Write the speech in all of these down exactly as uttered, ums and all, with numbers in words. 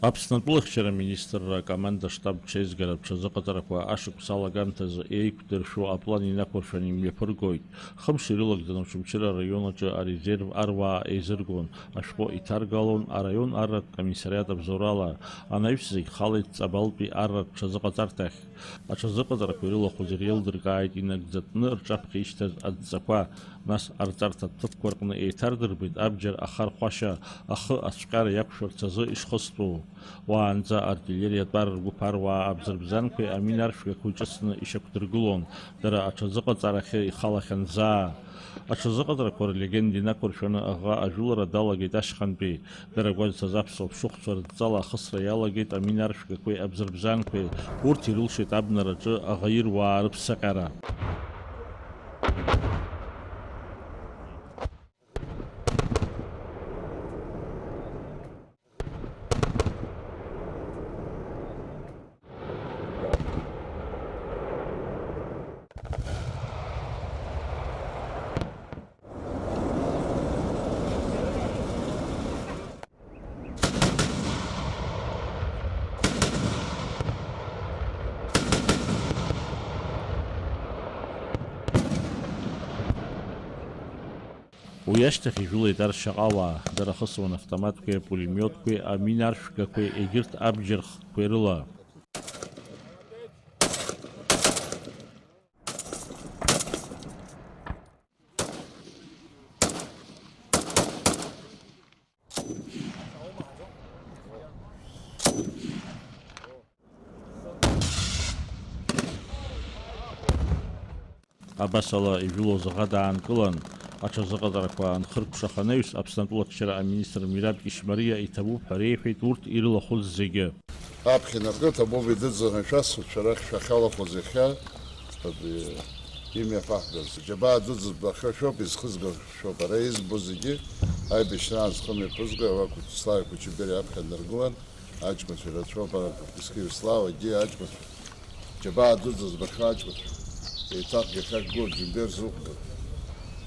Аԥсны атәылахьчара аминистрра акоманда-штаб ҽеизгара аҽазыҟаҵарақәа ашықәс алагамҭазы еиқәдыршәо аплан инақәыршәаны имҩаԥыргоит. Хымш ирылагӡаны Очамчыра араион аҿы арезерв аруаа еизыргон, ашәҟәы иҭаргалон араион арратә комиссариат абзоурала. Анаҩс зегь халеит Ҵабалтәи арратә ҽазыҟаҵарҭахь. Аҽазыҟаҵарақәа ирылахәыз иреилдыркааит инагӡатәны рҿаԥхьа ишьҭаз адҵақәа, нас арҵарҭатә ҭыԥқәа рҟны еиҭардырбеит абџьар ахархәашьа, ахы ацәҟьара иақәшәарц азы ишхыстәу. Уаанӡа артиллериатә ар ргәыԥ аруаа абзырбзанқәеи аминаршәгақәеи ҿыцны ишьақәдыргылон, дара аҽазыҟаҵарахьы ихалахьан заа. Аҽазыҟаҵарақәа рлегенда инақәыршәаны аӷа ажәылара далагеит ашьхантәи. Дара гәазҭаз аԥсуа ԥшыхәцәа рыдҵала ахысра иалагеит аминаршәгақәеи абзырбзанқәеи, урҭ ирылшеит абнараҿы аӷа ируаа рыԥсаҟьара. Уи ашьҭахь ижәылеит ар шьаҟауаа, дара хысуан автоматқәеи апулемиотқәеи аминаршәгақәеи егьырҭ абџьар хкқәеи рыла. Абасала, ижәылоз аӷа даанкылан, аҽазыҟаҵарақәа анхыркәшах анаҩс, Аԥсны атәылахьчара аминистр Мираб Кьышьмариа иҭабуп ҳәа реиҳәеит урҭ ирылахәыз зегьы. Аԥхьа инаркны ҭабуп идыӡырган шәасҳәап, шәара шәахьалахәыз иахьа, абри, имҩаԥаҳгаз. Џьабаа дуӡӡа збахьоу шәоуп, изхызгахьоу шәоуп. Ара избо зегьы аибашьраан зхы мҩаԥызго Аруак Вячеслави Кәычыбериа аԥхьа днаргылан, аҷкәынцәа ирацәоуп, ара Кәыпискиев Славагьы аҷкәынцәа. Џьабаа дуӡӡа збахьоу аҷкәынцәа. Еиҭах иахьа Гәыр Џьымбер зыхәба.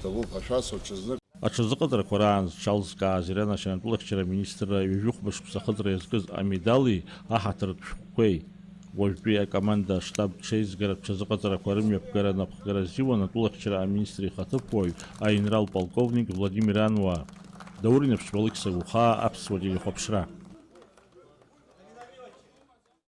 Ҭабуп ҳәа шәасҳәап ҽазнык. Аҽазыҟаҵарақәа раан зҽалзкааз иранашьан атәылахьчара аминистрра ҩажәихәба шықәса ахыҵра иазкыз амедали аҳаҭыртә шәҟәқәеи. Уажәтәи акоманда аштаб ҽеизгара ҽазыҟаҵарақәа рымҩаԥгара анапхгара азиуан атәылахьчара аминистр ихаҭыԥуаҩ аинрал полковник Владимир Ануа. Даур Инаԥшьба, Алықьса Гәыхаа, Аԥсуа телехәаԥшра.